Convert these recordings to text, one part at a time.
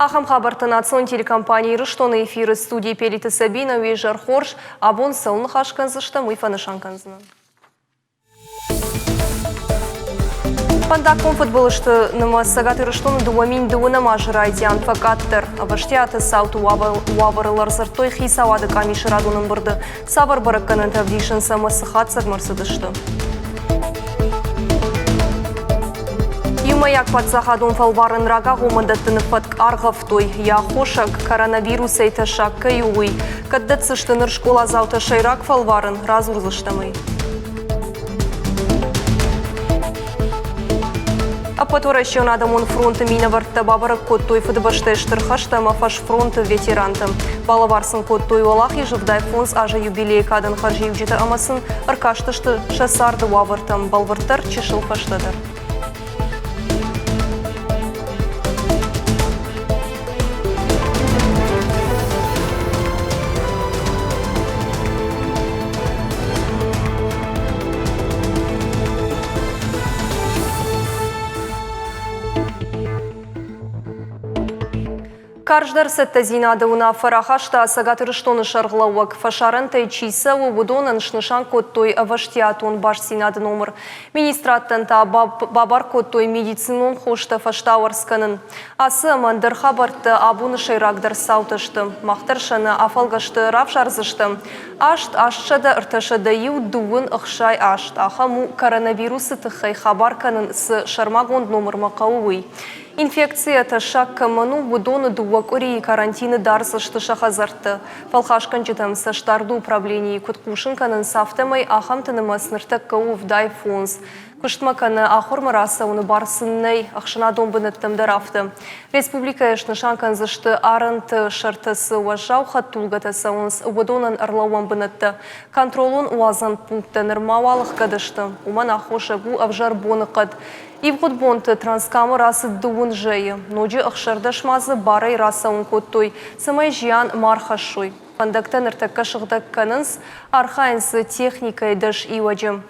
Ахӕм хабӕрттӕ национ телекомпани Ирыстоны эфиры студийы Пелиты Сабинӕ уе зӕр хорз. Абон цӕуыл ныхас кӕндзыстӕм, уый фӕнысан кӕндзынӕн. Фӕндаггон фыдбылызты нымӕц Цӕгат Ирыстоны 2009 азы райдиан фӕкъаддӕр. Ӕвӕстиаты цауты уавӕрыл ӕрдзырдтой хицауады къамисы радон ӕмбырды. Цавӕр бӕрӕггӕнӕнтӕ ӕвдисынц ӕмӕ цы хатдзӕгмӕ ӕрцыдысты? Иумӕйаг паддзахадон фӕлварӕн рагагъоммӕ дӕттыны фӕтк аргъӕвтой. Йӕ аххосаг коронавирусӕй тӕссаг кӕй у, уый. Кӕд дӕтдзысты ныр скъоладзаутӕ сӕйраг фӕлварӕн, радзурдзыстӕм ӕй. Ӕппӕтуӕрӕсеон адӕмон фронты минӕвӕрттӕ бабӕрӕг кодтой Фыдыбӕстӕйы Стыр хӕсты ӕмӕ фӕсфронты ветеранты. Балӕвар сын кодтой Уӕлахизы 75 азы юбилейы кадӕн хӕрзиуджытӕ ӕмӕ сын ӕркастысты сӕ царды уавӕртӕм, бӕлвырддӕр чысыл фӕстӕдӕр. Карздӕр цӕттӕдзинады уынаффӕ рахаста Цӕгат Ирыстоны сӕргълӕууӕг. Фӕсарӕнтӕй чи цӕуы, уыдонӕн снысан кодтой ӕвӕстиатон бастдзинады номыр. Министрадтӕн та бабар кодтой медицинон хостӕ фӕстауӕрц кӕнын. Ацы ӕмӕ ӕндӕр хабӕрттӕ абоны сӕйрагдӕр цаутӕ сты. Мах дӕр сӕ нӕ афӕлгӕсты равзардзыстӕм. 8 831 дыууын 68 ахӕм у коронавирусы тыххӕй хабар кӕнын цы сӕрмагонд номырмӕ хъӕуы, уый. Инфекцийӕ тӕссаг кӕмӕн у, уыдоны дыууӕ къуырийы карантины дардзысты сӕ хӕдзӕртты. Фӕлхасгӕнджытӕм цӕстдарды управленийы куыд хъусын кӕнынц, афтӕмӕй ахӕмты нымӕц ныртӕккӕ у 75. Куыстмӕ кӕнӕ ахуырмӕ рацӕуыны бар сын нӕй, ӕхсӕнадон бынӕттӕм дӕр афтӕ. Республикӕйы снысан кӕндзысты арӕнты сӕрты цы уӕззау хӕдтулгӕтӕ цӕуынц, уыдонӕн ӕрлӕууӕн бынӕттӕ. Контролон уадзӕн пункттӕ нырма уал ӕхгӕд сты. Уымӕн аххосаг у ӕвзӕр боныхъӕд. Ивгъуыд бонты Транскамы рацыд дыууын зӕйы. Ноджы 16 ма дзы барӕй рацӕуын кодтой, цӕмӕй зиан ма рхӕссой. Фӕндӕгтӕ ныртӕккӕ сыгъдӕг кӕнынц, архайынц дзы техникӕйы дӕс иуӕджы.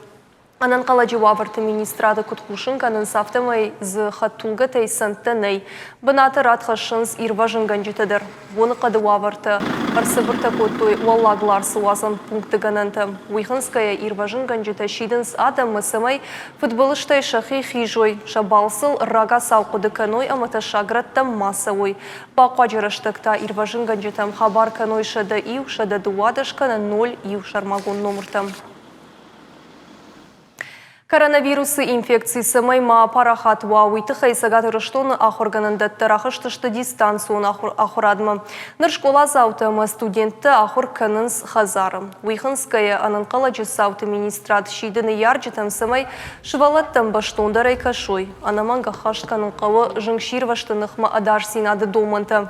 Ӕнӕнхъӕлӕджы уавӕрты министрады куыд хъусын кӕнынц, афтӕмӕй дзы хӕдтулгӕтӕй цӕндтӕ нӕй. Бынаты рад хӕссынц ирвӕзынгӕнджытӕ дӕр. Боныхъӕды уавӕртӕ ӕрцыбыртӕ кодтой Уӕллаг Ларсы уадзӕн пункты гӕнӕнтӕ. Уый хынцгӕйӕ ирвӕзынгӕнджытӕ сидынц адӕммӕ, цӕмӕй фыдбылызтӕй сӕхи хизой, сӕ балцыл рагацау хъуыды кӕной ӕмӕ тӕссаг рӕттӕм ма цӕуой. Бахъуаджы рӕстӕг та ирвӕзынгӕнджытӕм хабар кӕной 101, 112 кӕнӕ 01 сӕрмагонд номыртӕм. Коронавирусы инфекци цӕмӕй ма апарахат уа, уый тыххӕй Цӕгат Ирыстоны ахуыргӕнӕндӕттӕ рахызтысты дистанцион ахуырадмӕ. Ныр скъоладзаутӕ ӕмӕ студенттӕ ахуыр кӕнынц хӕдзары. Уый хынцгӕйӕ ӕнӕнхъӕлӕджы цауты министрад сиды ныййарджытӕм, цӕмӕй сывӕллӕттӕм бӕстондӕрӕй кӕсой. Ӕнӕмӕнг ӕххӕст кӕнын хъӕуы зынгсирвӕзты ныхмӕ ӕдасдзинады домӕнтӕ.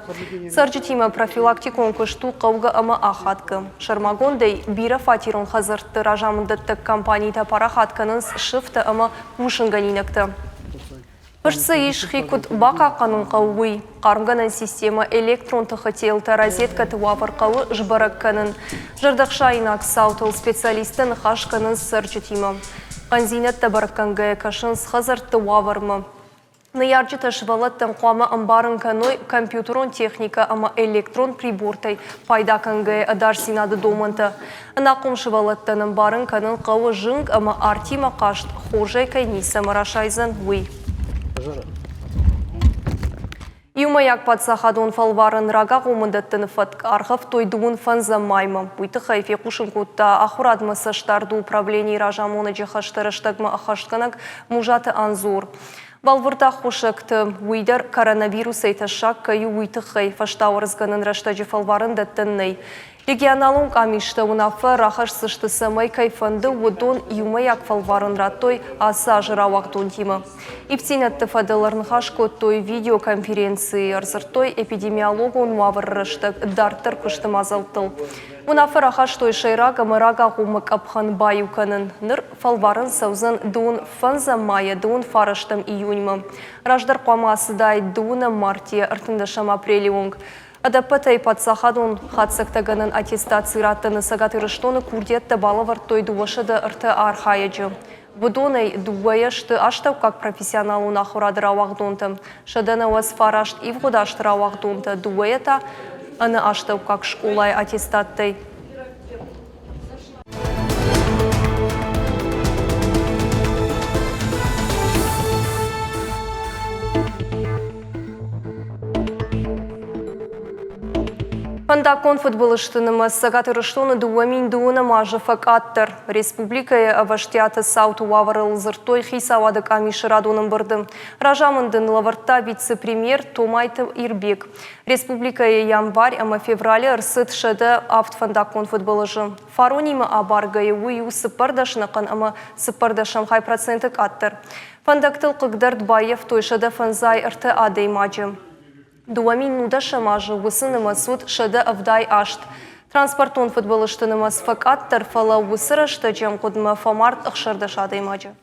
Цӕрджытимӕ профилактикон куыст у хъӕугӕ ӕмӕ ахадгӕ. Сӕрмагондӕй, бирӕфатерон хӕдзӕртты разамынддӕттӕг компанитӕ парахат кӕнынц сыфтӕ ӕмӕ хъусынгӕнинӕгтӕ. Фыст дзы ис, хи куыд бахъахъхъӕнын хъӕуы, уый. Хъармгӕнӕн системӕ, электрон тыхы телтӕ, розеткӕты уавӕр хъӕуы сбӕрӕг кӕнын. Зӕрдӕхсаинаг цаутыл специалисттӕ ныхас кӕнынц цӕрджытимӕ. Хъӕндзинӕдтӕ бӕрӕггӕнгӕйӕ кӕсынц хӕдзӕртты уавӕрмӕ. Ныййарджытӕ сывӕллӕттӕн хъуамӕ ӕмбарын кӕной компьютерон техникӕ ӕмӕ электрон прибортӕй пайда кӕнгӕйӕ ӕдасдзинады домӕнтӕ. Ӕнахъом сывӕллӕттӕн ӕмбарын кӕнын хъӕуы зынг ӕмӕ артимӕ хъазт хорзӕй кӕй ницӕмӕ расайдзӕн, уый. Иумӕйаг паддзахадон фӕлварӕн рагагъоммӕ дӕттыны фӕтк аргъӕвтой дыууын фӕндзӕм маймӕ. Уый тыххӕй фехъусын кодта ахуырадмӕ цӕстдарды управленийы разамонӕджы хӕсты рӕстӕгмӕ ӕххӕстгӕнӕг Музаты Анзор. Бӕлвырд аххосӕгты, уый дӕр коронавирусӕй тӕссаг кӕй у, уый тыххӕй фӕстауӕрцгӕнӕн рӕстӕджы фӕлварӕн дӕттӕн нӕй. Регионалон къамистӕ уынаффӕ рахӕсдзысты, цӕмӕй кӕй фӕнды, уыдон иумӕйаг фӕлварӕн радтой ацы азы рауагъдонтимӕ. Ивддзинӕдты фӕдыл ӕрныхас кодтой видеоконференцийы, ӕрдзырдтой эпидемиологон уавӕры рӕстӕг дарддӕр куысты мадзӕлттыл. Уынаффӕ рахастой сӕйраг ӕмӕ рагагъоммӕ къӕпхӕн баиу кӕнын. Ныр фӕлварӕн цӕудзӕн дыууын фӕндзӕм майӕ дыууын фарӕстӕм июньмӕ. Раздӕр хъуамӕ ацыдаид дыууынӕм мартъийӕ ӕртындӕсӕм апрелы онг. Ӕдӕппӕтӕй паддзахадон хатдзӕгтӕгӕнӕн аттестаци раттыны Цӕгат Ирыстоны курдиӕттӕ балӕвӕрдтой 203 архайӕджы. Уыдонӕй дыууӕйӕ сты астӕуккаг профессионалон ахуырады рауагъдонтӕ, 199 ивгъуыд азты рауагъдонтӕ, дыууӕйӕ та ӕнӕ астӕуккаг скъолайы аттестаттӕй. Фӕндаггон фыдбылызты нымӕц Цӕгат Ирыстоны 2012 азы фӕкъаддӕр. Республикӕйы ӕвӕстиаты цауты уавӕрыл дзырдтой хицауады къамисы радон ӕмбырды. Разамынд ын лӕвӕрдта вице-премьер Томайты Ирбег. Республикӕйы январь ӕмӕ февралы ӕрцыд 107 фӕндаггон фыдбылызы. Фаронимӕ абаргӕйӕ уый у цыппӕрдӕс ӕнӕхъӕн ӕмӕ цыппӕрдӕсӕм хай проценты къаддӕр. Фӕндӕгтыл хъыгдӕрд баййӕфтой 153 адӕймаджы. 2010 азы уыцы нымӕц уыд 178. Транспортон фыдбылызты нымӕц фӕкъаддӕр, фӕлӕ уыцы рӕстӕджы ӕмгъуыдмӕ фӕмард 16 адӕймаджы.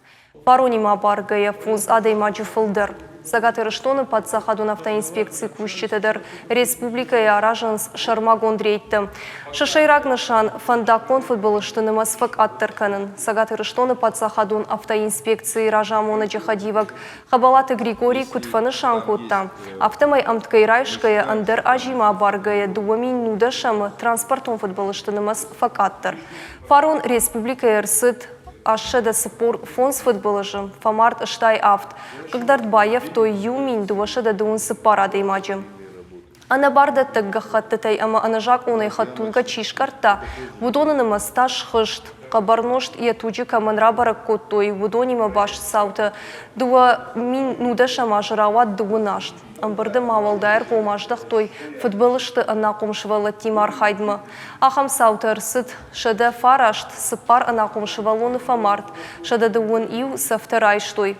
Фаронимӕ абаргӕйӕ фондз адӕймаджы фылдӕр. Цӕгат Ирыстоны паддзахадон автоинспекцийы кусджытӕ дӕр республикӕйы аразынц сӕрмагонд рейдтӕ. Сӕ сӕйраг нысан – фӕндаггон фыдбылызты нымӕц фӕкъаддӕр кӕнын. Цӕгат Ирыстоны паддзахадон автоинспекцийы разамонӕджы хӕдивӕг Хӕбӕлаты Григорий куыд фӕнысан кодта, афтӕмӕй ӕмткӕй райсгӕйӕ ӕндӕр азимӕ абаргӕйӕ 2010-ы транспортон фыдбылызты нымӕц фӕкъаддӕр. Фарон республикӕйы ӕрцыд 845 фыдбылызы, фӕмард 87, хъыгдард баййӕфтой 1224 адӕймаджы. Ӕнӕбардӕттӕг гӕххӕттытӕй ӕмӕ ӕнӕзакъонӕй хӕдтулгӕ чи скъӕрдта, уыдоны нымӕц та схызт. Хъӕбӕрнозт йӕ туджы кӕмӕн рабӕрӕг кодтой, уыдонимӕ баст цаутӕ 2010 азы рауад дыууын аст. Ӕмбырды ма уӕлдай ӕргом аздӕхтой фыдбылызты ӕнахъом сывӕллӕттимӕ архайдмӕ. Ахӕм цаутӕ ӕрцыд 109, цыппар ӕнахъом сывӕллоны фӕмард, 121 цӕфтӕ райстой.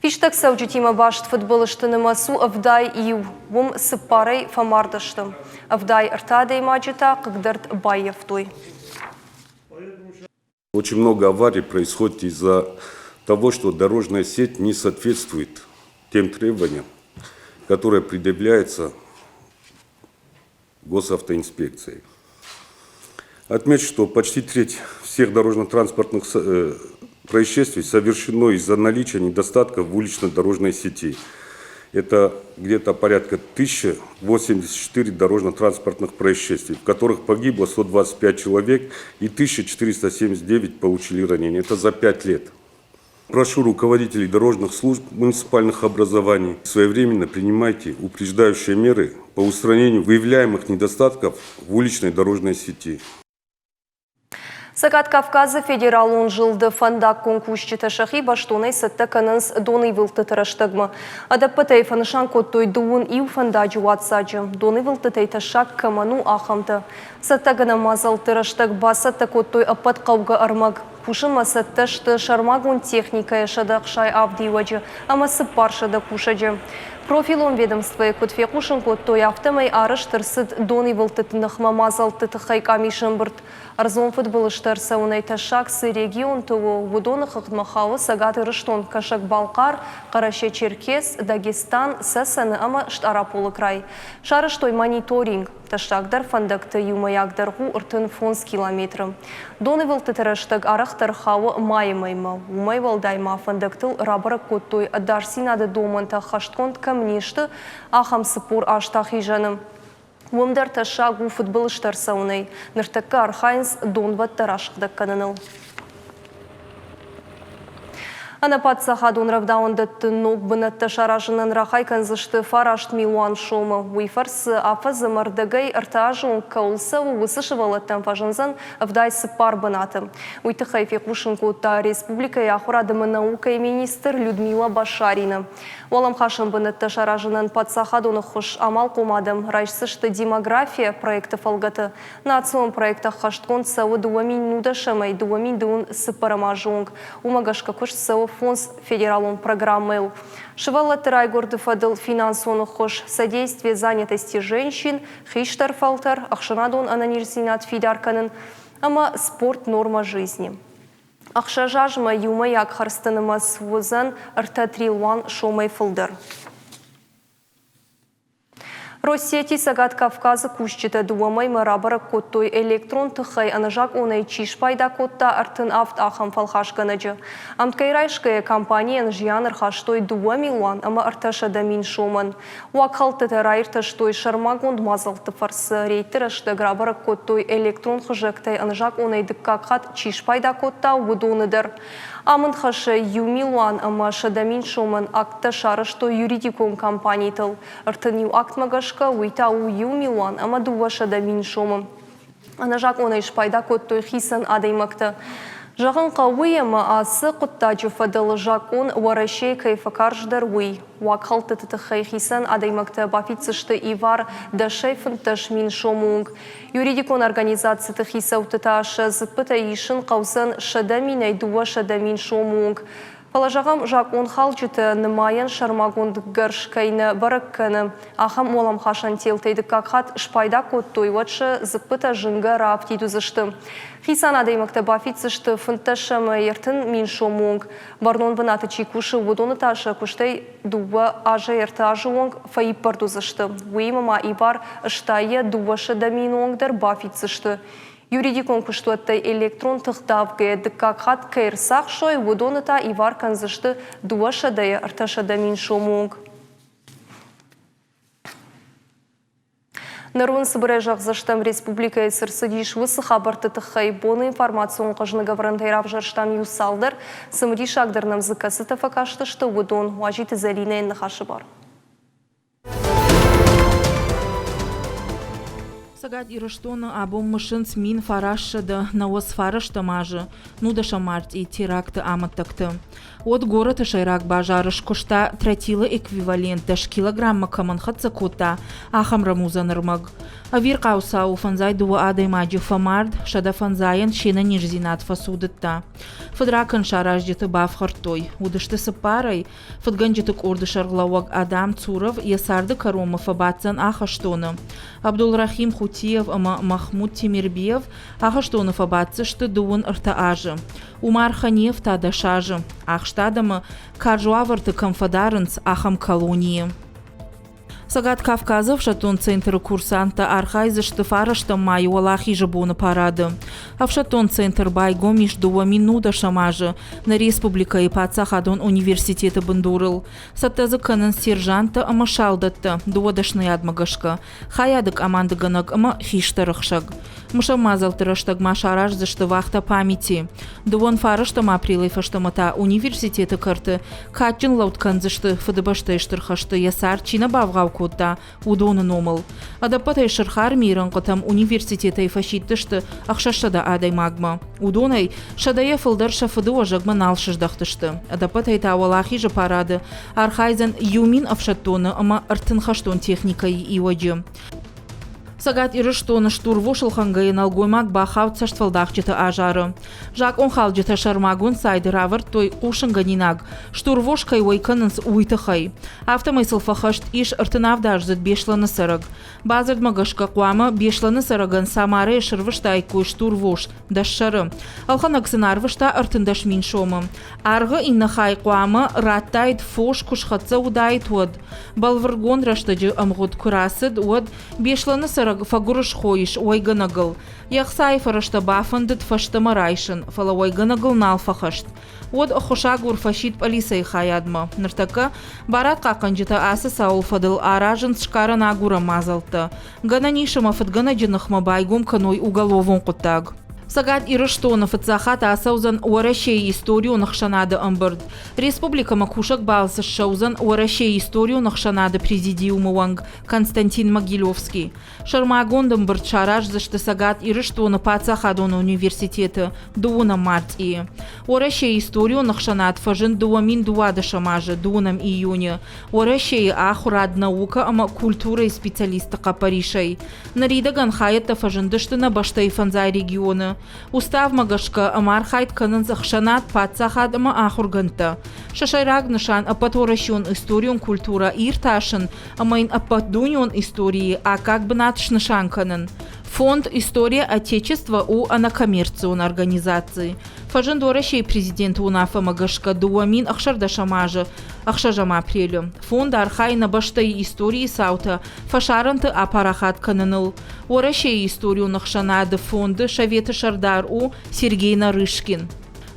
Фистӕгцӕуджытимӕ баст фыдбылызты нымӕц у 71, уым цыппарӕй фӕмард сты. 73 адӕймаджы та хъыгдӕрд баййӕфтой. Очень много аварий происходит из-за того, что дорожная сеть не соответствует тем требованиям, которые предъявляются госавтоинспекцией. Отмечу, что почти треть всех дорожно-транспортных происшествий совершено из-за наличия недостатков в улично-дорожной сети. Это где-то порядка 1084 дорожно-транспортных происшествий, в которых погибло 125 человек и 1479 получили ранения. Это за 5 лет. Прошу руководителей дорожных служб муниципальных образований своевременно принимайте упреждающие меры по устранению выявляемых недостатков в уличной дорожной сети. Цӕгат Кавказы федералон зылды фӕндаггон кусджытӕ сӕхи бӕстонӕй цӕттӕ кӕнынц донивылдтыты рӕстӕгмӕ. Ӕдӕппӕтӕй фӕнысан кодтой дыууын иу фӕндаджы уадздзаджы, донивылдтытӕй тӕссаг кӕмӕн у, ахӕмтӕ. Цӕттӕгӕнӕн мадзӕлтты рӕстӕг бацӕттӕ кодтой ӕппӕт хъӕугӕ ӕрмӕг. Кусынмӕ цӕттӕ сты сӕрмагонд техникӕйы 167 иуӕджы ӕмӕ 400 кусӕджы. Профилон ведомствойы куыд фехъусын кодтой, афтӕмӕй арӕзт ӕрцыд донивылдтыты ныхмӕ мадзӕлтты тыххӕй къамисы ӕмбырд. Ӕрдзон фыдбылызтӕ ӕрцӕуынӕй тӕссаг цы регионты у, уыдоны хыгъдмӕ хауы Цӕгат Ирыстон, Кӕсӕг-Балхъар, Хъӕрӕсе-Черкес, Дагестан, Цӕцӕны ӕмӕ Стъараполы край. Сарӕзтой мониторинг. Тӕссагдӕр фӕндӕгты иумӕйаг дӕргъ у 35 километры. Донивылдтыты рӕстӕг арӕхдӕр хауы майы мӕймӕ. Уымӕй уӕлдай ма фӕндӕгтыл рабӕрӕг кодтой ӕдасдзинады домӕнтӕ ӕххӕстгонд кӕм не сты, ахӕм 48 ахизӕны. Уым дӕр тӕссаг у фыдбылызтӕ ӕрцӕуынӕй. Ныртӕккӕ архайынц донвӕдтӕ расыгъдӕг кӕныныл. Ӕнӕпаддзахадон рӕвдауӕндӕтты ног бынӕттӕ саразынӕн рахай кӕндзысты фараст милуан сомы. Уый фӕрцы афӕдзы ӕрдӕгӕй ӕртӕ азы онг кӕуыл цӕуы, уыцы сывӕллӕттӕн фӕзындзӕн 74 бынаты. Уый тыххӕй фехъусын кодта республикӕйы ахуырад ӕмӕ наукӕйы министр Людмила Башарина. Уӕлӕмхасӕн бынӕттӕ саразынӕн паддзахадон ӕххуыс амалхъом адӕм райсдзысты «Демография» проекты фӕлгӕты. Национ проект ӕххӕстгонд цӕуы 2010-ӕй 2024 азы онг. Уымӕ гӕсгӕ куыст цӕуы фондз федералон программӕйыл. Сывӕллӕтты райгуырды фӕдыл финансон ӕххуыс, содействие занятости женщин, хистӕр фӕлтӕр, ӕхсӕнадон ӕнӕниздзинад фидар кӕнын ӕмӕ спорт норма жизни. Ӕхсӕз азмӕ иумӕйаг хӕрдзты нымӕц уыдзӕн ӕртӕ триллион сомӕй фылдӕр. Россети Цӕгат Кавказы кусджытӕ дыууӕ мӕймӕ рабӕрӕг кодтой, электрон тыхӕй ӕнӕзакъонӕй чи спайда кодта, 37 ахӕм фӕлхасгӕнӕджы. Ӕмткӕй райсгӕйӕ компанийӕн зиан ӕрхастой 2 300 000 сомӕн. Уагхӕлдтытӕ раиртӕстой сӕрмагонд мадзӕлтты фӕрцы. Рейдты рӕстӕг рабӕрӕг кодтой, электрон хызӕгтӕй ӕнӕзакъонӕй дыккаг хатт чи спайда кодта, уыдоны дӕр. Амынд хӕсӕй 1 100 000 сомӕн акттӕ сарӕзтой юридикон компанитыл. 31 актмӕ гӕсгӕ уый та у 1 200 000 сомы. Ӕнӕзакъонӕй спайда кодтой хицӕн адӕймӕгтӕ. Зӕгъын хъӕуы, ӕмӕ ацы хъуыддаджы фӕдыл закъон Уӕрӕсейы кӕй фӕкарздӕр, уый. Уагхӕлдтыты тыххӕй хицӕн адӕймӕгтӕ бафиддзысты ивар 10-ӕй 15 000 сомы онг. Юридикон организациты хицӕутты та сӕ дзыппытӕ исын хъӕудзӕн 100 000-ӕй 200 000 сомы онг. Фӕлӕ, зӕгъӕм, закъонхалджытӕ нымайӕн сӕрмагонд гӕрз кӕй нӕ бӕрӕг кӕны, ахӕм уӕлӕмхасӕн телтӕй дыккаг хатт спайда кодтой, уӕд сӕ дзыппытӕ зынгӕ раафтид уыдзысты. Хицӕн адӕймӕгтӕ бафиддзысты 35 ӕмӕ 30 000 сомы онг. Бӕрнон бынаты чи кусы, уыдоны та сӕ куыстӕй 2 азӕй 3 азы онг фӕиппӕрд уыдзысты. Уыимӕ ма ивар 80-ӕй 200 000 онг дӕр бафиддзысты. Юридикон куыстуӕттӕй электрон тых давгӕйӕ дыккаг хатт кӕй ӕрцахсой, уыдоны та ивар кӕндзысты 200-ӕй 300 000 сомы онг. Ныр уын цыбырӕй зӕгъдзыстӕм, республикӕйы цы рцыдис, уыцы хабӕртты тыххӕй. Боны информацион хъӕзныг ӕвӕрӕнтӕй равзӕрстам иу цалдӕр. Цымыдисагдӕр нӕм дзы кӕцытӕ фӕкастысты, уыдон. Уазиты Зӕлинӕйӕн ныхасы бар. Цӕгат Ирыстоны абон мысынц 1999 азы нудӕсӕм мартъи теракты амӕттӕгты. Уӕд горӕты сӕйраг базары скуыста тротилы эквивалент 10 килограмммӕ кӕмӕн хӕццӕ кодта, ахӕм рӕмудзӕн ӕрмӕг. Ӕвирхъау цауы 52 адӕймаджы фӕмард, 105-ӕн се нӕниздзинад фӕцудыдта. Фыдракӕнд саразджыты бафхӕрдтой. Уыдысты цыппарӕй, Фыдгӕнджыты къорды сӕргълӕууӕг Адам Цуров йӕ царды кӕронмӕ фӕбаддзӕн ахӕстоны. Абдулрахим Хутиев ӕмӕ Махмуд Темирбиев ахӕстоны фӕбаддзысты 33 азы. Умар Ханиев та 10 азы. Ахст адӕмы карз уавӕрты кӕм фӕдарынц, ахӕм колонийы. Цӕгат Кавказы ӕфсӕддон центры курсанттӕ архайдзысты фарӕстӕм майы Уӕлахизы боны парады. Ӕфсӕддон центр байгом ис 2010 азы нӕ республикӕйы паддзахадон университеты бындурыл. Цӕттӕ дзы кӕнынц сержанттӕ ӕмӕ салдӕттӕ дыууӕ дӕсныйадмӕ гӕсгӕ, хайады къамандыгӕнӕг ӕмӕ хистӕр ӕхсӕг. Мысӕн мадзӕлтты рӕстӕг ма сараздзысты вахта памяти. Дыууӕн фарӕстӕм апрелӕй фӕстӕмӕ та университеты кӕрты кадджын лӕуд кӕндзысты Фыдыбӕстӕйы Стыр хӕсты йӕ цард чи нӕ бавгъау кодта, уыдоны номыл. Ӕдӕппӕтӕй Сырх Армийы рӕнхъытӕм университетӕй фӕсидтысты 600 адӕймагмӕ. Уыдонӕй сӕдӕйӕ фылдӕр сӕ фыдыуӕзӕгмӕ нал сыздӕхтысты. Ӕдӕппӕтӕй та Уӕлахизы парады архайдзӕн 1000 ӕфсӕддоны ӕмӕ 30 хӕстон техникӕйы иуӕджы. Цӕгат Ирыстоны стурвос ӕлхӕнгӕйы нӕлгоймаг бахауд цӕстфӕлдахджыты азары. Закъонхалджытӕ сӕрмагонд сайды равӕрдтой хъусынгӕнинаг, стурвос кӕй уӕй кӕнынц, уый тыххӕй. Афтӕмӕй сыл фӕхӕст ис 37-аздзыд Беслӕны цӕрӕг. Бадзырдмӕ гӕсгӕ хъуамӕ Беслӕны цӕрӕгӕн Самарӕйы сырвыстаиккой стурвос дӕс сӕры. Ӕлхӕнӕг сын арвыста 13 000 сомы. Аргъы иннӕ хай хъуамӕ радтаид фос куы схӕццӕ уыдаид, уӕд. Бӕлвырдгонд рӕстӕджы ӕмгъуыд куы рацыд, уӕд Беслӕны цӕрӕг фӕгуырысхо ис уӕйгӕнӕгыл. Йе хцайы фӕрӕзтӕ бафӕндыд фӕстӕмӕ райсын, фӕлӕ уӕйгӕнӕгыл нал фӕхӕст. Уӕд ӕххуысагур фӕсидт пъӕлицӕйы хайадмӕ. Ныртӕккӕ барадхъахъхъӕнджытӕ ацы цауы фӕдыл аразынц сгарӕн-агурӕн мадзӕлттӕ. Гӕнӕн ис ӕмӕ фыдгӕнӕджы ныхмӕ байгом кӕной уголовон хъуыддаг. Цӕгат Ирыстоны фыццаг хатт ацӕудзӕн Уӕрӕсейы историон ӕхсӕнады ӕмбырд. Республикӕмӕ кусӕг балцы ссӕудзӕн Уӕрӕсейы историон ӕхсӕнады президиумы уӕнг Константин Могилевский. Сӕрмагонд ӕмбырд сараздзысты Цӕгат Ирыстоны паддзахадон университеты дыууынӕм мартъийы. Уӕрӕсейы историон ӕхсӕнад фӕзынд 2012 азы дыууынӕм июны Уӕрӕсейы ахуырад, наукӕ ӕмӕ культурӕйы специалистты хъӕппӕрисӕй. Ныридӕгӕн хайӕдтӕ фӕзындысты нӕ бӕстӕйы фӕндзай регионы. Уставмӕ гӕсгӕ ӕмархайд кӕнынц ӕхсӕнад, паддзахад ӕмӕ ахуыргӕндтӕ. Сӕ сӕйраг нысан ӕппӕтуӕрӕсеон историон культурӕ иртасын ӕмӕ йын ӕппӕтдунеон историйы аккаг бынат снысан кӕнын. Фонд «История Отечества» у ӕнӕкоммерцион организаци. Фӕзынд Уӕрӕсейы президенты уынаффӕмӕ гӕсгӕ 2016 азы 6 апрелы. Фонд архайы нӕ бӕстӕйы историйы цаутӕ фӕсарӕнты апарахат кӕныныл. Уӕрӕсейы историон ӕхсӕнады фонды советы сӕрдар у Сергей Нарышкин.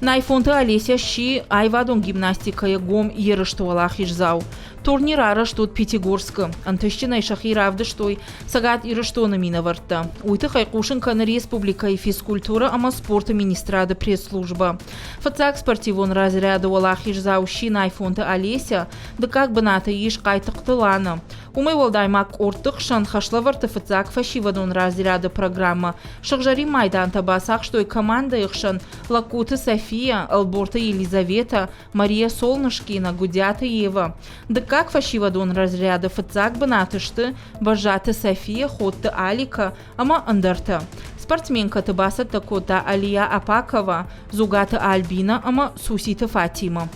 Найфонты Олеся сси аивадон гимнастикӕйы гом ерысты уӕлахиздзау. Турнир арӕзт уыд Пятигорскы. Ӕнтыстджынӕй сӕхи равдыстой Цӕгат Ирыстоны минӕвӕрттӕ. Уый тыххӕй хъусын кӕны республикӕйы физкультурӕ ӕмӕ спорты министрады пресс-службӕ. Фыццаг спортивон разряды уӕлахиздзау сси Найфонты Олеся, дыккаг бынаты ис Хъайтыхъты Лана. Уымӕй уӕлдай ма къордты хсӕн хӕслӕвӕрдты фыццаг фӕсивӕдон разряды программӕ Сыгъзӕрин майдантӕ бацахстой командӕйы хсӕн Лагкуты София, Ӕлборты Елизаветӕ, Мария Солнышкина, Гуыдиаты Ева. Дыккаг фӕсивӕдон разряды фыццаг бынаты сты Бӕззаты София, Ходты Алика ӕмӕ ӕндӕртӕ. Спортсменкӕты бацӕттӕ кодта Алия Апакова, Дзугаты Альбина ӕмӕ Суситы Фатимӕ.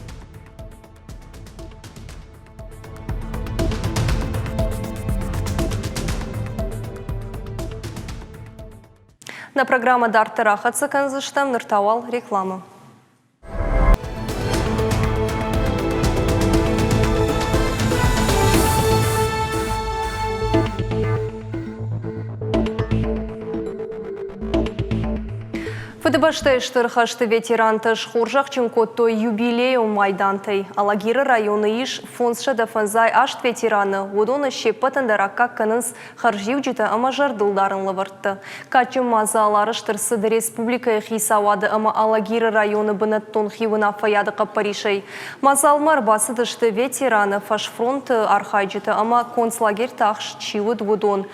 Нӕ программӕ дарддӕр ахӕццӕ кӕндзыстӕм, ныр та уал рекламӕ. Фыдыбӕстӕйы Стыр хӕсты ветерантӕ схорзӕхджын кодтой юбилейон майдантӕй. Алагиры районы ис 558 ветераны, уыдоны се ппӕтӕн дӕр аккаг кӕнынц хӕрзиуджытӕ ӕмӕ зӕрдылдарӕн лӕвӕрттӕ. Кадджын мадзал арӕзт ӕрцыд республикӕйы хицауады ӕмӕ Алагиры районы бынӕттон хиуынаффӕйады хъӕппӕрисӕй. Мадзалмӕ ӕрбацыдысты ветераны, фӕсфронты архайджытӕ ӕмӕ концлагерьты ахст чи уыд, уыдон.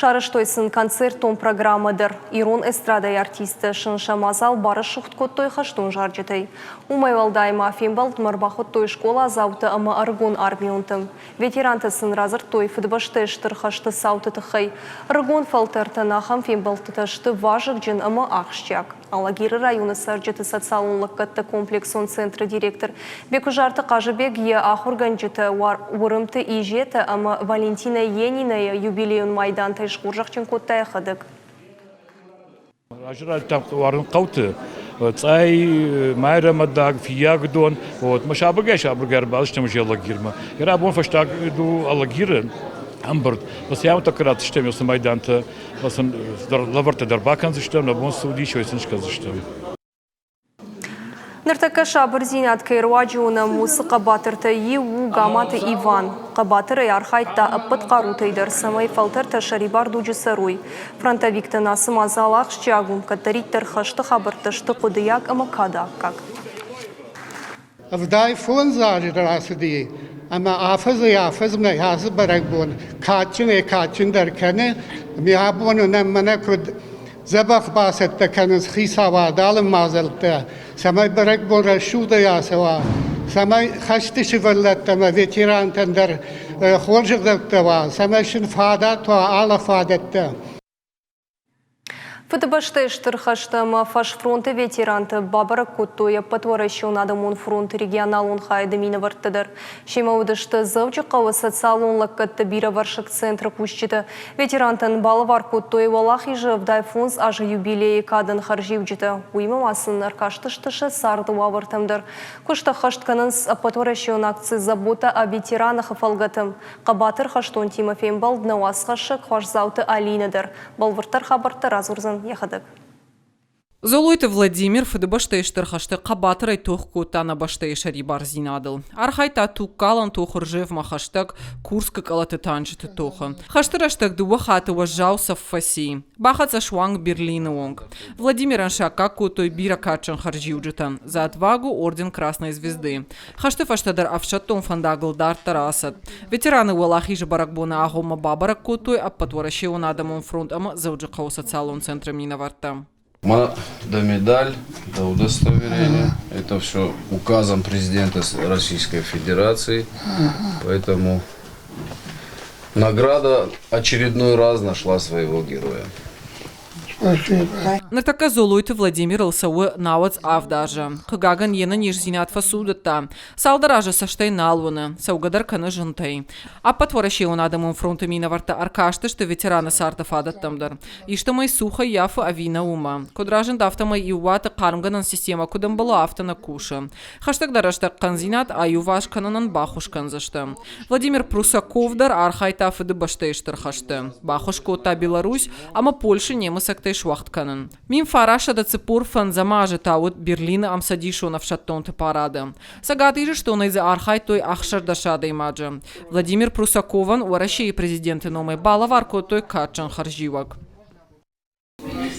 Сарӕзтой сын концертон программӕ дӕр. Ирон эстрадӕйы артисттӕ сын сӕ мадзал барӕсугъд кодтой хӕстон зарджытӕй. Уымӕй уӕлдай ма фембӕлдмӕ ӕрбахуыдтой скъоладзаутӕ ӕмӕ ӕрыгон армионты. Ветерантӕ сын радзырдтой Фыдыбӕстӕйы Стыр хӕсты цауты тыххӕй. Ӕрыгон фӕлтӕртӕн ахӕм фембӕлдтытӕ сты вазыгджын ӕмӕ ахсджиаг. Алагиры районы цӕрджыты социалон лӕггӕдты комплексон центры директор Бекуызарты Хъазыбег йӕ ахуыргӕнджытӕ Уырымты Изетӕ ӕмӕ Валентинӕ Енинайы юбилейон майдантӕй схорзӕхджын кодта йӕхӕдӕг. Раджы райдыдтам уарын хъӕуты Цъӕй, Майрӕмӕдаг, Фиййагдон. Вот, мы сабыргай-сабыргай ӕрбацыдыстӕм уже Алагирмӕ. Йӕ абон фӕстаг ду Алагиры ӕмбырд. Фӕсӕм тӕккӕ ратдзыстӕм уыцы майдантӕ, сын лӕвӕрттӕ дӕр бакӕндзыстӕм, нӕ бон цы уыдис, уый сын скӕндзыстӕм. Ныртӕккӕ сабырдзинад кӕй руаджы уынӕм, уыцы хъӕбатыртӕй иу у Гаматы Иван. Хъӕбатырӕй архайдта ӕппӕт хъарутӕй дӕр, цӕмӕй фӕлтӕртӕ сӕрибар дуджы цӕрой. Фронтовиктӕн ацы мадзал ахсджиаг у, кӕддӕриддӕр хӕсты хабӕрттӕ сты хъуыдыйаг ӕмӕ кады аккаг. 75 азы рацыди, ӕмӕ афӕдзӕй-афӕдзмӕ ацы бӕрӕгбон кадджынӕй-кадджындӕр кӕны. Ме абоны нӕм мӕнӕ куыд дзӕбӕх бацӕттӕ кӕнынц хицауад алы мадзӕлттӕ, цӕмӕй бӕрӕгбон рӕсугъдӕй ацӕуа, цӕмӕй хӕсты сывӕллӕттӕ ӕмӕ ветерантӕн дӕр хорз ӕгъдӕуттӕ уа, цӕмӕй сын фадат уа алы фадӕттӕ. Фыдыбӕстӕйы Стыр хӕсты ӕмӕ фӕсфронты ветеранты бабӕрӕг кодтой Ӕппӕтуӕрӕсеон адӕмон фронты регионалон хайады минӕвӕрттӕ дӕр. Семӕ уыдысты Дзӕуджыхъӕуы социалон лӕггӕдты бирӕвӕрсыг центры кусджытӕ. Ветерантӕн балӕвар кодтой Уӕлахизы 75 азы юбилейы кадӕн хӕрзиуджытӕ. Уыимӕ ма сын ӕркастысты сӕ царды уавӕртӕм дӕр. Куыст ӕххӕст кӕнынц ӕппӕтуӕрӕсеон акци «Забота о ветеранах»-ы фӕлгӕты. Хъӕбатыр хӕстонтимӕ фембӕлд нӕ уацхӕссӕг Хуасдзауты Алинӕ дӕр. Бӕлвырддӕр хабӕрттӕ радзурдзӕн йӕхӕдӕг. Золойты Владимир Фыдыбӕстӕйы Стыр хӕсты хъӕбатырӕй тох кодта нӕ бӕстӕйы сӕрибардзинадыл. Архайдта тугкалӕн тохы Ржевмӕ хӕстӕг Курскы къӕлӕты танчыты тохы. Хӕсты рӕстӕг дыууӕ хатты уӕззау цӕф фӕци. Бахӕццӕ суанг Берлины онг. Владимирӕн саккаг кодтой бирӕ кадджын хӕрзиуджытӕ «За отвагу», «Орден Красной Звезды». Хӕсты фӕстӕ дӕр ӕфсӕддон фӕндагыл дарддӕр ацыд. Ветераны Уӕлахизы бӕрӕгбоны агъоммӕ бабӕрӕг кодтой Ӕппӕтуӕрӕсеон адӕмон фронт ӕмӕ Дзӕуджыхъӕуы социалон центры минӕвӕрттӕ. Да медаль, да удостоверение. Это все указом президента Российской Федерации. Поэтому награда очередной раз нашла своего героя. Спасибо. Ныртӕккӕ Золойты Владимирыл цӕуы 97 азы. Хъыгагӕн, йе нӕниздзинад фӕцудыдта. Цалдӕр азы цӕстӕй нал уыны, цӕугӕ дӕр кӕны зынтӕй. Ӕппӕтуӕрӕсеон адӕмон фронты минӕвӕрттӕ ӕркастысты ветераны царды фадӕттӕм дӕр. Истӕмӕй цух ӕййафы ӕви нӕ, уымӕ. Куыд разынд, афтӕмӕй иу уаты хъармгӕнӕн системӕ куыд ӕмбӕлы, афтӕ нӕ кусы. Хӕстӕгдӕр рӕстӕг хъӕндзинад аиуварс кӕнынӕн баххуыс кӕндзысты. Владимир Прусаков дӕр архайдта Фыдыбӕстӕйы Стыр хӕсты. Баххуыс кодта Беларусь ӕмӕ Польшӕ немыцӕгтӕй суӕгъд кӕнын. 1945 азы та уыд Берлины ӕмцӕдисон ӕфсӕддонты парады. Цӕгат Ирыстонӕй дзы архайдтой 16 адӕймаджы. Владимир Прусаковӕн Уӕрӕсейы президенты номӕй балӕвар кодтой кадджын хӕрзиуӕг.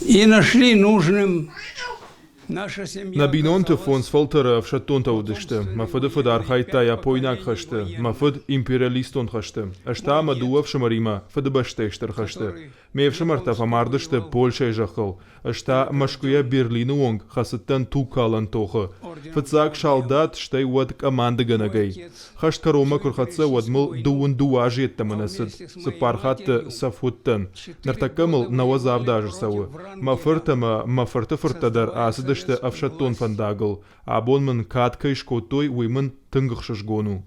И нашли нужным Нӕ бинонты фондз фӕлтӕры ӕфсӕддонтӕ уыдысты. Мӕ фыдыфыд архайдта япойнаг хӕсты, мӕ фыд империалистон хӕсты, ӕз та мӕ дыууӕ ӕфсымӕримӕ Фыдыбӕстӕйы Стыр хӕсты. Ме фсымӕртӕ фӕмард сты Польшӕйы зӕххыл, ӕз та Мӕскуыйӕ Берлины онг хӕцыдтӕн тугкалӕн тохы. Фыццаг салдат, стӕй уӕд командӕгӕнӕгӕй. Хӕст кӕронмӕ куы рхӕццӕ, уӕд мыл дыууын дыууӕ азы йеддӕмӕ нӕ цыд. Цыппар хатты цӕф уыдтӕн. Ныртӕккӕ мыл 97 азы цӕуы. Мӕ фырт ӕмӕ мӕ фырты фырттӕ дӕр ацыдысты ӕфсӕддон фӕндагыл. Абон мын кад кӕй скодтой, уый мын тынг ӕхсызгон у.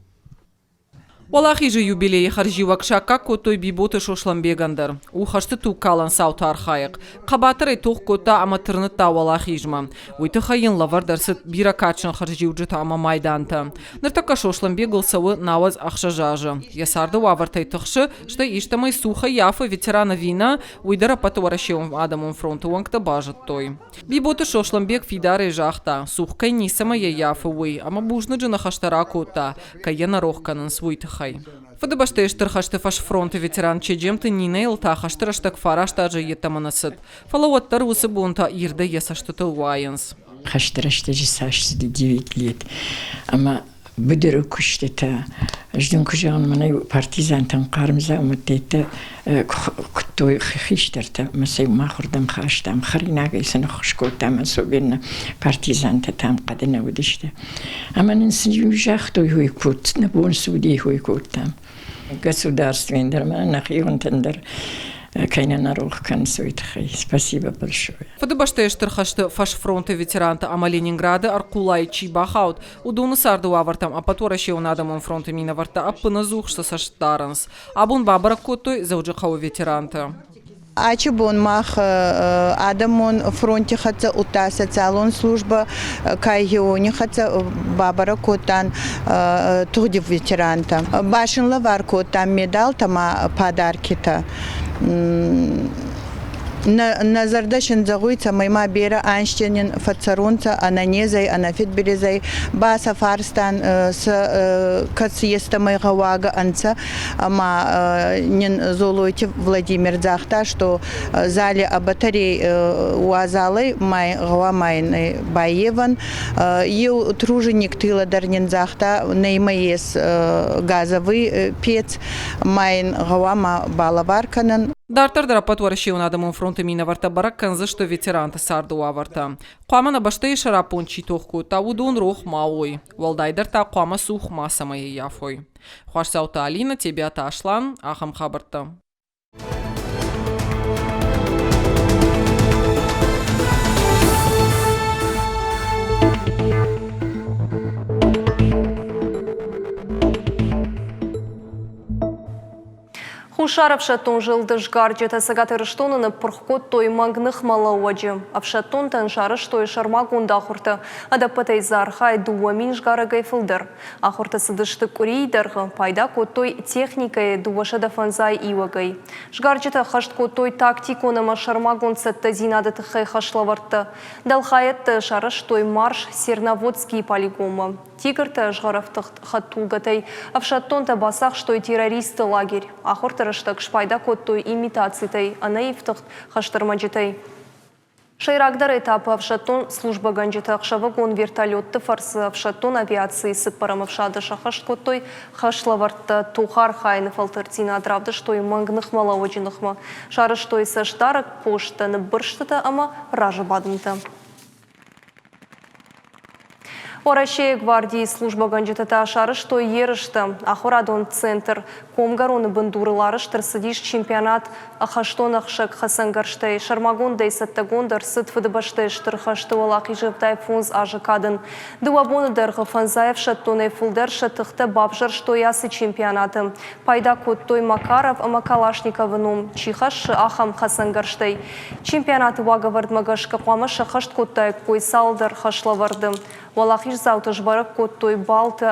Уӕлахизы юбилейы хӕрзиуӕг саккаг кодтой Биботы Сослӕнбегӕн дӕр. У хӕсты тугкалӕн цауты архайӕг. Хъӕбатырӕй тох кодта ӕмӕ тырныдта уӕлахизмӕ. Уый тыххӕй йын лӕвӕрд ӕрцыд бирӕ кадджын хӕрзиуджытӕ ӕмӕ майдантӕ. Ныртӕккӕ Сослӕнбегыл цӕуы 96 азы. Йӕ царды уавӕртӕй тыхсы, стӕй истӕмӕй цух ӕййафы ветеран ӕви нӕ, уый дӕр Ӕппӕтуӕрӕсеон адӕмон фронты уӕнгтӕ базыдтой. Биботы Сослӕнбег фидарӕй загъта, цух кӕй ницӕмӕй ӕййафы, уый, ӕмӕ бузныджы ныхӕстӕ ракодта, кӕй йӕ нӕ рох кӕнынц, уый тыххӕй. Фыдыбӕстӕйы Стыр хӕсты фӕсфронты ветеран Чеджемты Нинӕйыл та хӕсты рӕстӕг фараст азы йеддӕмӕ нӕ цыд. Фӕлӕ уӕддӕр уыцы бонтӕ ирдӕй йӕ цӕстытыл уайынц. Хӕсты рӕстӕджы цас цыди девять лет, ӕмӕ быдыры куыстытӕ, ӕз дын куы зӕгъын, мӕнӕ партизантӕн хъарм дзаумӕттӕ куыдтой хистӕртӕ, ӕмӕ сӕ махуырдӕм хастам, хӕринагӕй сын ӕххуыс кодтам, особенно партизантӕ там хъӕды нӕ уыдысты. Ӕмӕ нын сын иу загътой, уый код, нӕ бон цы уыди, уый кодтам. Государственный дӕр ма нӕхионтӕн дӕр кӕй нӕ нӕ рох кӕнынц, уый тыххӕй спасибо большое. Фыдыбӕстӕйы Стыр хӕсты фӕсфронты ветерантӕ ӕмӕ Ленинграды ӕрхъулайы чи бахауд, уыдоны царды уавӕртӕм Ӕппӕтуӕрӕсеон адӕмон фронты минӕвӕрттӕ ӕппынӕдзух сӕ цӕст дарынц. Абон бабӕрӕг кодтой Дзӕуджыхъӕуы ветеранты. Ачи бон мах адӕмон фронти хӕццӕ удта социалон службӕ Кайгеони хӕццӕ бабӕрӕг кодтан тугъди ветерантӕ. Ба син лӕвар кодтан медалтӕ ма подаркитӕ. Нӕ зӕрдӕ син зӕгъуй, цӕмӕй ма берӕ ӕнзти нин фӕццӕрунцӕ ӕнӕнезӕй, ӕнӕфидбилизӕй. Ба сӕ фарстан сӕ кӕд си естӕмӕй гъӕуагӕ ӕнцӕ, ӕма нин Золойти Владимир загъта, что зале батарей уазалӕй гъӕуама ин баййевӕн. Еу труженик тыла дӕр нин загъта, нӕмӕ ес газовый пец, ма ин гъӕуама балӕвар кӕнӕн. Дарддӕр дӕр Ӕппӕтуӕрӕсеон адӕмон фронты минӕвӕрттӕ бӕрӕг кӕндзысты ветеранты царды уавӕртӕ. Хъуамӕ нӕ бӕстӕйы сӕраппонд чи тох кодта, уыдон рох ма уой. Уӕлдайдӕр та хъуамӕ цух мацӕмӕй ӕййафой. Хуасдзауты Алинӕ, Тебиаты Аслан, ахӕм хабӕрттӕ. Хуссар ӕфсӕддон зылды сгарджытӕ Цӕгат Ирыстоны ныппырх кодтой мӕнг ныхмӕлӕууӕджы. Ӕфсӕддонтӕн сарӕзтой сӕрмагонд ахуыртӕ. Ӕдӕппӕтӕй дзы архайы 2000 сгарӕгӕй фылдӕр. Ахуыртӕ цыдысты къуырийы дӕргъы, пайда кодтой техникӕйы 205 иуӕгӕй. Сгарджытӕ ӕххӕст кодтой тактикон ӕмӕ сӕрмагонд цӕттӕдзинады тыххӕй хӕслӕвӕрдтӕ. Дӕлхайӕдтӕ сарӕзтой марш Серноводскийы полигонмӕ. Тигртӕ згъӕрӕфтыгъд хӕдтулгӕтӕй ӕфсӕддонтӕ бацахстой террористты лагерь. Ахуырты рӕстӕг спайда кодтой имитацитӕй, ӕнӕифтыгъд хӕстӕрмӕджытӕй. Сӕйрагдӕр этапы ӕфсӕддон службӕгӕнджытӕ ӕхсӕвыгон вертолетты фӕрцы ӕфсӕддон авиацийы цыппӕрӕм ӕфсады сӕххӕст кодтой хӕслӕвӕрдтӕ, тохы архайыны фӕлтӕрддзинад равдыстой мӕнг ныхмӕлӕууӕджы ныхмӕ, сарӕзтой цӕстдарӕг посттӕ, ныббырстытӕ ӕмӕ разыбадынтӕ. Уӕрӕсейы гвардийы службӕгӕнджытӕ та сарӕзтой ерыстӕ. Ахуырадон центр Комгӕроны бындурыл арӕзт ӕрцыдис чемпионат хӕстон ӕхсӕг хӕцӕнгӕрзтӕй. Сӕрмагондӕй цӕттӕгонд ӕрцыд Фыдыбӕстӕйы Стыр хӕсты Уӕлахизы 85 азы кадӕн. Дыууӕ боны дӕргъы фӕндзай ӕфсӕддонӕй фылдӕр сӕ тыхтӕ бавзӕрстой ацы чемпионаты. Пайда кодтой Макаров ӕмӕ Калашниковы ном чи хӕссы, ахӕм хӕцӕнгӕрзтӕй. Чемпионаты уагӕвӕрдмӕ гӕсгӕ хъуамӕ сӕххӕст кодтаиккой цалдӕр хӕслӕвӕрды. Уӕлахиздзаутӕ сбӕрӕг кодтой баллтӕ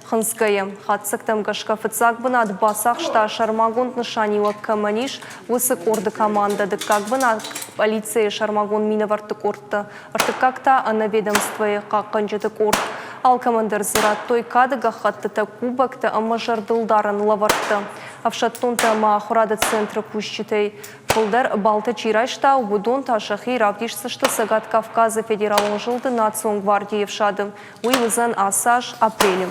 хынцгӕйӕ. Хатдзӕгтӕм гӕсгӕ фыццаг бынат бацахста сӕрмагонд нысаниуӕг кӕмӕн ис, уыцы къорды командӕ, дыккаг бынат полицӕйы сӕрмагонд минӕвӕртты къордтӕ, ӕртыккаг та ӕнӕведомствойы хъахъхъӕнджыты къорд. Алкӕмӕн дӕр дзы радтой кады гӕххӕттытӕ, кубоктӕ ӕмӕ зӕрдылдарӕн лӕвӕрттӕ. Ӕфсӕддонтӕ ӕмӕ ахуырады центры кусджытӕй фылдӕр баллтӕ чи райста, уыдон та сӕхи равдисдзысты Цӕгат Кавказы федералон зылды национ гвардийы ӕфсады. Уый уыдзӕн ацы аз апрелы.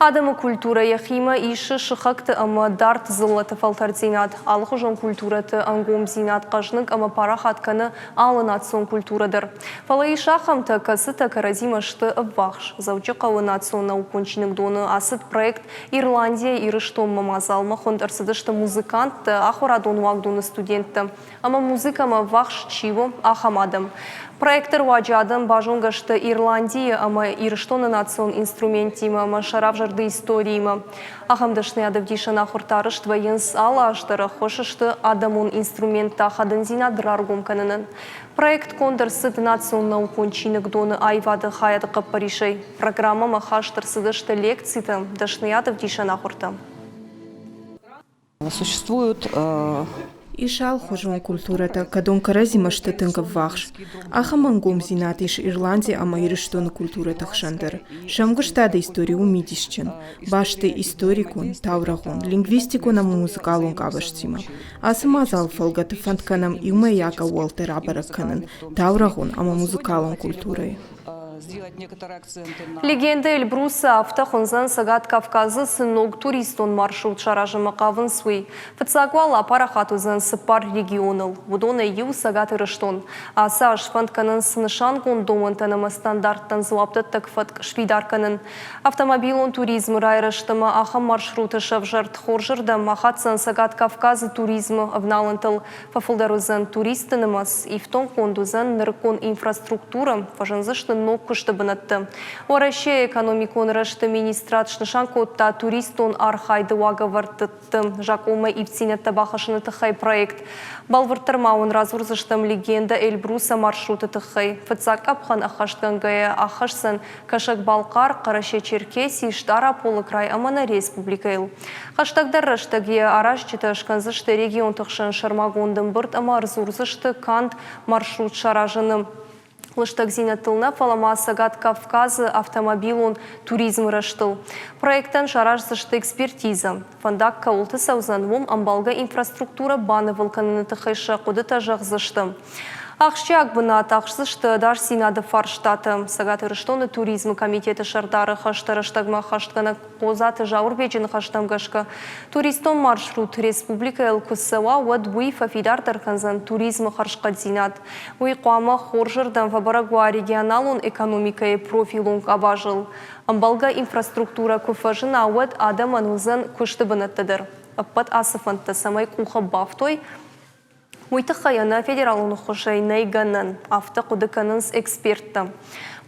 Адӕмы культурӕ йӕхимӕ исы сыхӕгты ӕмӕ дард дзыллӕты фӕлтӕрддзинад. Алыхуызон культурӕты ӕнгомдзинад хъӕзныг ӕмӕ парахат кӕны алы национ культурӕ дӕр. Фӕлӕ ис ахӕмтӕ, кӕцытӕ кӕрӕдзимӕ сты ӕввахс. Дзӕуджыхъӕуы национ наукон чиныгдоны ацыд проект Ирландийӕ Ирыстонмӕ мадзалмӕ хуынд ӕрцыдысты музыканттӕ, ахуырадон уагдоны студенттӕ ӕмӕ музыкӕмӕ ӕввахс чи у, ахӕм адӕм. Проекты руаджы адӕм базонгӕ сты Ирландийы ӕмӕ Ирыстоны национ инструменттимӕ ӕмӕ сӕ равзӕрды историимӕ. Ахӕм дӕсныйад ӕвдисӕн ахуыртӕ арӕзт вӕййынц алы аз дӕр, ӕххуыс сты адӕмон инструментты ахадындзинад раргом кӕнынӕн. Проект конд ӕрцыд национ наукон чиныгдоны аивады хайады хъӕппӕрисӕй. Программӕмӕ хаст ӕрцыдысты лекцитӕ, дӕсныйад ӕвдисӕн ахуыртӕ. Существуют Ис алыхуызон культурӕтӕ, кӕдон кӕрӕдзимӕ сты тынг ӕввахс. Ахӕм ӕнгомдзинад ис Ирланди ӕмӕ Ирыстоны культурӕты хсӕн дӕр. Сӕ ӕмгуыстады истори у мидисджын. Баст у историкон, таурӕгъон, лингвистикон ӕмӕ музыкалон къабӕзтимӕ. Ацы мадзалы фӕлгӕты фӕнд кӕнӕм иумӕйаг ӕууӕлтӕ рабӕрӕг кӕнын таурӕгъон ӕмӕ музыкалон культурӕйы. Легенда Эльбруса афтӕ хуындзӕн Цӕгат Кавказы цы ног туристон маршрут саразынмӕ хъавынц, уый. Фыццаг уал апарахат уыдзӕн цыппар регионыл, уыдонӕй иу Цӕгат Ирыстон. Ацы аз фӕнд кӕнынц нысангонд домӕнтӕн ӕмӕ стандарттӕн дзуапдӕттӕг фӕтк сфидар кӕнын. Автомобилон туризмы райрӕзт ӕмӕ ахӕм маршруты сӕвзӕрд хорзырдӕм ахаддзӕн Цӕгат Кавказы туризмы ӕвналӕнтыл. Фӕфылдӕр уыдзӕн туристты нымӕц, ифтонггонд уыдзӕн нырыккон инфраструктурӕ, фӕзындзысты ног куысты бынӕттӕ. Уӕрӕсейы экономикон рӕзты министрад снысан кодта туристон архайды уагӕвӕрдты закъонмӕ ивддзинӕдтӕ бахӕссыны тыххӕй проект. Бӕлвырддӕр ма уын радзурдзыстӕм легендӕ Эльбруса маршруты тыххӕй. Фыццаг къӕпхӕн ӕххӕстгӕнгӕйӕ аххӕсдзӕн Кӕсӕг-Балхъар, Хъӕрӕсе-Черкеси, Стъараполы край ӕмӕ нӕ республикӕйыл. Хӕстӕгдӕр рӕстӕг йӕ аразджытӕ скӕндзысты регионты хсӕн сӕрмагонд ӕмбырд ӕмӕ ӕрдзурдзысты канд маршрут саразыны лыстӕгдзинӕдтыл нӕ, фӕлӕ ма Цӕгат Кавказы автомобилон туризмы рӕзтыл. Проектӕн сараздзысты экспертизӕ. Фӕндаг кӕуылты цӕудзӕн, уым ӕмбӕлгӕ инфраструктурӕ банывыл кӕныны тыххӕй сӕ хъуыдытӕ зӕгъдзысты. Ахсджиаг бынат ахсдзысты ӕдасдзинады фарстатӕ. Цӕгат Ирыстоны туризмы комитеты сӕрдары хӕстӕ рӕстӕгмӕ ӕххӕстгӕнӕг Хъодзаты Зауырбеджы ныхӕстӕм гӕсгӕ, туристон маршрут республикӕйыл куы цӕуа, уӕд уый фӕфидардӕр кӕндзӕн туризмы хӕрзхъӕддзинад. Уый хъуамӕ хорзырдӕм фӕбӕрӕг уа регионалон экономикӕйы профилон къабазыл. Ӕмбӕлгӕ инфраструктурӕ куы фӕзына, уӕд адӕмӕн уыдзӕн куысты бынӕттӕ дӕр. Ӕппӕт ацы фӕндтӕ цӕмӕй къухы бафтой, Уый тыххӕй ӕнӕ федералон ӕххуысӕй нӕй гӕнӕн, афтӕ хъуыды кӕнынц эксперттӕ.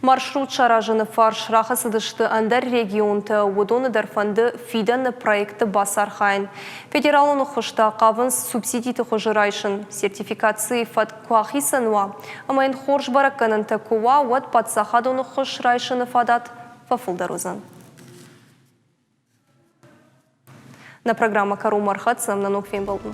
Маршрут саразыны фарс рахӕцыдысты ӕндӕр регионтӕ, уыдоны дӕр фӕнды фидӕны проекты бацархайын. Федералон ӕххуыс та хъавынц субсидиты хуызы райсын. Сертификацийы фӕтк куы ахицӕн уа ӕмӕ йын хорз бӕрӕггӕнӕнтӕ куы уа, уӕд паддзахадон ӕххуыс райсыны фадат фӕфылдӕр уыдзӕн. Нӕ программӕ кӕронмӕ ӕрхӕццӕ нӕ ног фембӕлдмӕ.